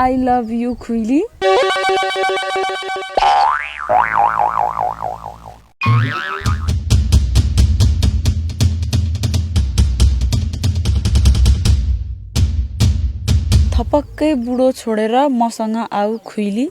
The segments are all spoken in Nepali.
आई लभ यु खुइली। थपक्कै बुढो छोडेर मसँग आऊ खुइली।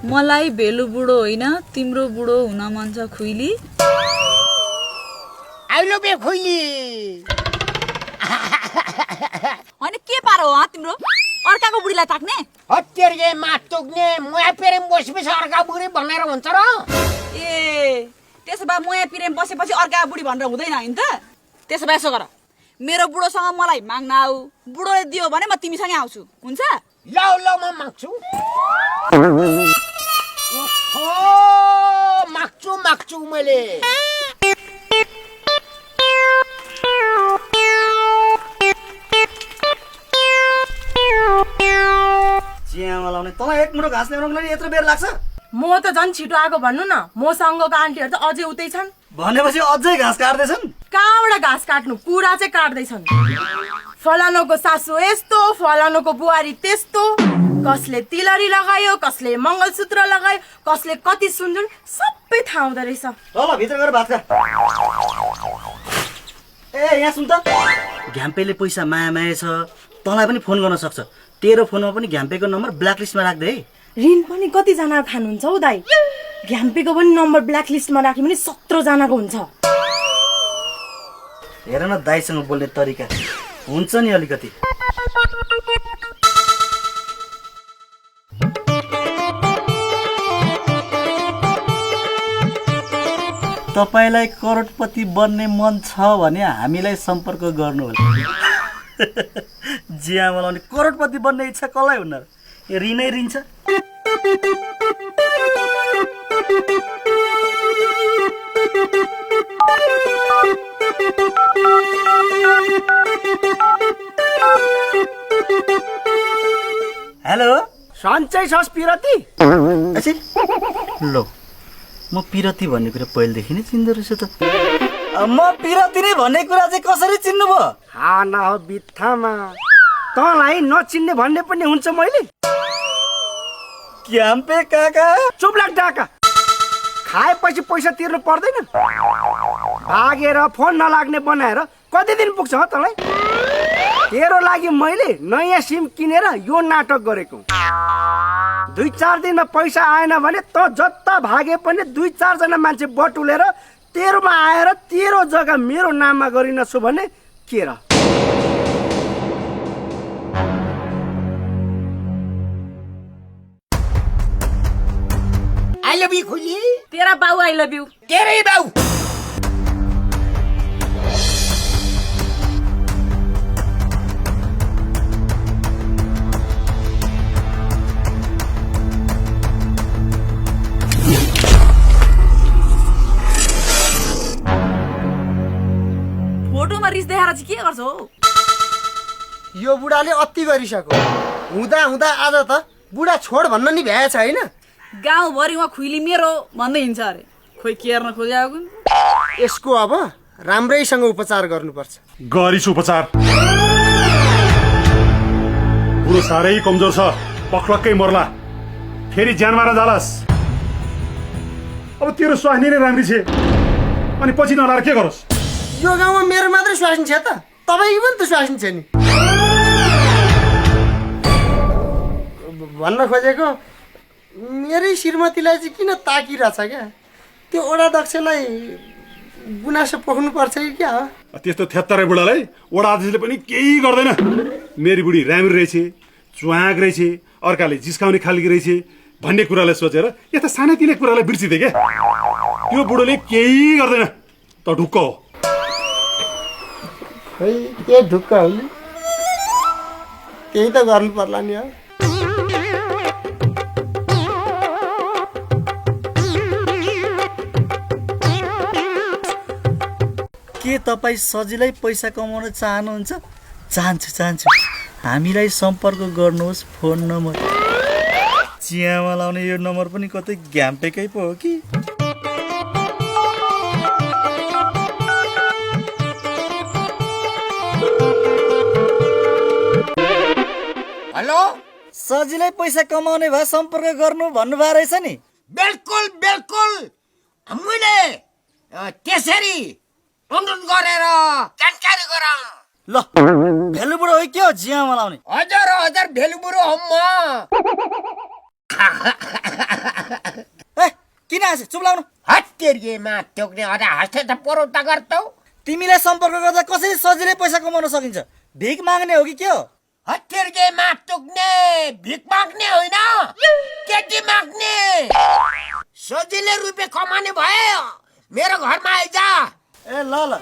मलाई भेलु बुढो होइन तिम्रो बुढो हुन मन छ खुइली। आइलो बे खुइली। होइन के पारो हो तिम्रो अर्काको बुढीलाई ताक्ने? हत्तेरिए मातुक्ने मोया पेरेम बसेपछि अर्का बुढी भनेर हुन्छ र? ए त्यसो भए मोया पिरेम बसेपछि अर्का बुढी भनेर हुँदैन हैन त? त्यसो भए यसो गर, मेरो बुढोसँग मलाई माग्न आऊ, बुढोले दियो भने म तिमीसँगै आउँछु, हुन्छ? लौ लौ म माग्छु। माग्छु मैले। चियामा लाउने तँलाई एक मुठो घाँस ल्याउनको लागि यत्रो बेर लाग्छ? म त झन् छिटो आएको भन्नु न, मसँगको आन्टीहरू त अझै उतै छन्। भनेपछि अझै घाँस काट्दैछन्? कहाँबाट घाँस काट्नु, कुरा चाहिँ काट्दैछन्। फलानुको सासु यस्तो, फलानुको बुहारी त्यस्तो, कसले तिलरी लगायो, कसले मङ्गलसूत्र लगायो, कसले कति सुन्दर, सबै थाहा हुँदो रहेछ। ल भित्र गएर भात खा। ए यहाँ सुन त, घ्याम्पेले पैसा माया माया छ, तँलाई पनि फोन गर्न सक्छ। तेरो फोनमा पनि घ्याम्पेको नम्बर ब्ल्याकलिस्टमा राख्दे है। ऋण पनि कतिजना खानुहुन्छ हौ दाइ? घ्याम्पेको पनि नम्बर ब्ल्याकलिस्टमा राख्यो भने 17 जनाको हुन्छ। हेर न दाइसँग बोल्ने तरिका हुन्छ नि अलिकति। तपाईलाई करोडपति बन्ने मन छ भने हामीलाई सम्पर्क गर्नु होला। जिया मलाई करोडपति बन्ने इच्छा कसलाई हुन्न र? ऋणै ऋण छ। हेलो सन्चै छस् पिरती? लो म पिरती भन्ने कुरा पहिलेदेखि नै चिन्दो रहेछ त। म पिरती नै भन्ने कुरा चाहिँ कसरी चिन्नु भयो? हा न हो बित्थामा तँलाई नचिन्ने भन्ने पनि हुन्छ मैले। क्याम्पे काका चुप लाग डाका। खाएपछि पैसा तिर्नु पर्दैन? भागेर फोन नलाग्ने बनाएर कति दिन पुग्छ ह तँलाई? तेरो लागि मैले नयाँ सिम किनेर यो नाटक गरेको। 2-4 दिनमा पैसा आएन भने त जता भागे पनि 2-4 जना मान्छे बटुलेर तेरोमा आएर तेरो जग्गा मेरो नाममा गरिनछु भने के र? आई लभ यु खुली। तेरा बाउ आई लभ यु। तेरै बाउ। फोटोमा रिस देखाएर चाहिँ के गर्छ हो? यो बुढाले अति गरिसक्यो। हुँदा हुँदा आज त बुढा छोड भन्न नि भ्याएछ हैन? गाउँभरिमा खुइली मेरो भन्दै हिँड्छ अरे। खोइ के हेर्न खोजेको? यसको अब राम्रैसँग उपचार गर्नुपर्छ। गरिस उपचार। बुढो साह्रै कमजोर छ, पक्लक्कै मर्ला, फेरि ज्यान मारा जालास। अब तेरो स्वास्नी नै राम्री छ अनि पछि नलाएर के गरोस्? यो गाउँमा मेरो मात्रै स्वास्नी छ त? तपाईको पनि त स्वास्नी छ नि। भन्न खोजेको मेरै श्रीमतीलाई चाहिँ किन ताकिरहेछ क्या? त्यो ओडा दक्षलाई गुनासो पोख्नु पर्छ कि क्या हो? त्यस्तो थेत्तरे बुढालाई वडा अध्यक्षले पनि केही गर्दैन। मेरी बुढी राम्री रहेछ, चुहाक रहेछ, अर्काले जिस्काउने खालकी रहेछ भन्ने कुरालाई सोचेर यता सानातिना कुरालाई बिर्सिदिए क्या। त्यो बुढोले केही गर्दैन त ढुक्क हो। खै के ढुक्क हो नि? त्यही त गर्नु पर्ला नि हो। के तपाईँ सजिलै पैसा कमाउन चाहनुहुन्छ? चाहन्छु। हामीलाई सम्पर्क गर्नुहोस्। फोन नम्बर चियामा लाउने यो नम्बर पनि कतै घ्याम्पेकै पो हो कि? हेलो, सजिलै पैसा कमाउने भए सम्पर्क गर्नु भन्नुभएको रहेछ नि। बिल्कुल बिल्कुल मैले त्यसरी अनुरोध गरेर जानकारी गराउँ। ल भेलु बुढो हो के हो चियामा लाउने? हजुर हजुर, भेलु बुढो हो म। ए किन हाँसे? चुप लाउनु। हत्तेरिएमा टोक्ने अझ हाँस्दै त परोटा गर्छौ। तिमीलाई सम्पर्क गर्दा कसरी सजिलै पैसा कमाउन सकिन्छ? भिख माग्ने हो कि के हो? हत्तेरिएमा टोक्ने भिख माग्ने होइन, केटी माग्ने। सजिलै रुपियाँ कमाउने भए मेरो घरमा आइज। ए ल ल